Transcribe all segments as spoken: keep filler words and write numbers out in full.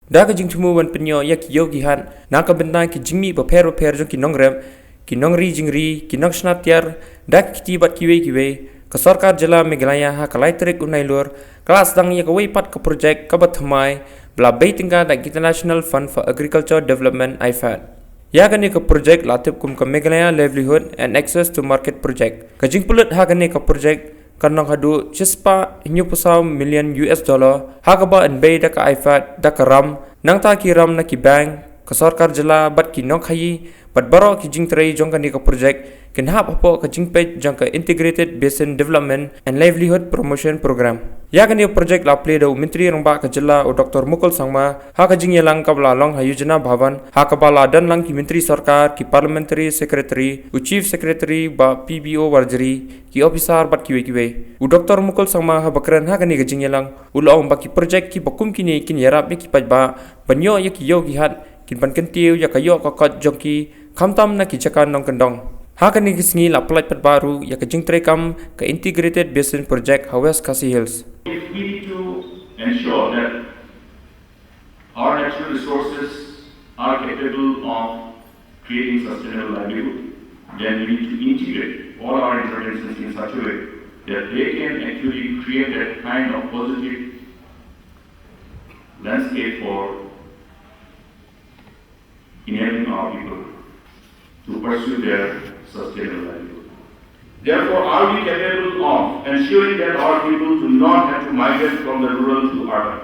Da ka jingthmu ban pynïoh ïa ki ïew ki hat na ka bynta ki jingmih bapher bapher jong ki nongrep, ki nongri jingri, ki nongshna tiar, da ki kti bad kiwei kiwei, ka sorkar jylla Meghalaya ha ka lai tarik u Nailur ka la sdang ïa kawei pat ka projek kaba thymmai ba la bei tyngka da ka International Fund for Agriculture Development, IFAD. Ïa kane ka projek la tip kum ka Meghalaya Livelihood and Access to Market Project. Ka jingpynlut ha kane ka projek kan long haduh shispah hynñiewphew saw million U S dollar, ha kaba yn bei da ka IFAD da ka ram, nangta ki ram na ki bank, ka sorkar jylla bad ki nongkhaïi bad baroh ki jingtrei jong kane ka projek kin hap hapoh ka jingpeit jong ka Integrated Basin Development and Livelihood Promotion Program. Ïa kane ka projek la plie da u Myntri Rangbah ka jylla u Doctor Mukul Sangma ha ka jingïalang kaba la long ha Yojana Bhavan, ha kaba la don lang ki Myntri Sorkar, ki Parliamentary Secretary, u Chief Secretary Bah P B O Warjri, ki ophisar bad kiwei kiwei. U Doctor Mukul Sangma haba kren ha kane ka jingïalang u la ong ba ki projek kiba kum kine kin ïarap ïa ki paidbah ban ïoh ïa ki ïew ki hat, kin ban kyntiew ïa ka ïoh ka kot jong ki, khamtam na ki jaka nongkyndong. Ha kane ka sngi la pyllait paidbah ruh ïa ka jingtreikam ka Integrated Basin Project ha West Khasi Hills. If we need to ensure that our natural resources are capable of creating sustainable livelihood, then we need to integrate all our interventions in such a way that they can actually create that kind of positive landscape for enabling our people to pursue their sustainable livelihood. Therefore, are we capable of ensuring that our people do not have to migrate from the rural to urban?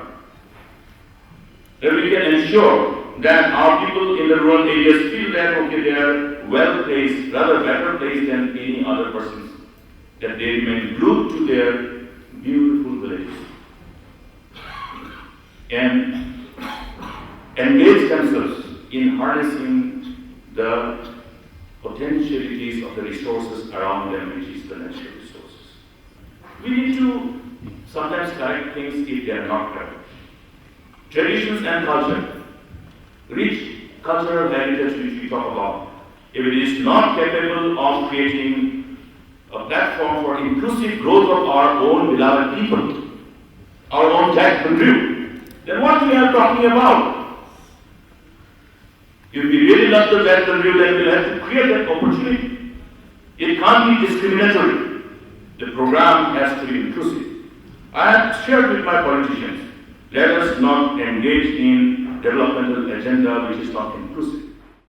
That we can ensure that our people in the rural areas feel that, okay, they are well placed, rather better placed than any other persons, that they remain glued to their beautiful villages and engage themselves in harnessing the potentialities of the resources around them, which is the natural resources. We need to sometimes correct things if they are not correct. Traditions and culture, rich cultural heritage which we talk about, if it is not capable of creating a platform for inclusive growth of our own beloved people, our own Jait Bynriew, then what we are talking about? If we really love the Jait Bynriew, then we'll have to create that opportunity. It can't be discriminatory. The program has to be inclusive. I have shared with my politicians, let us not engage in developmental agenda which is not inclusive.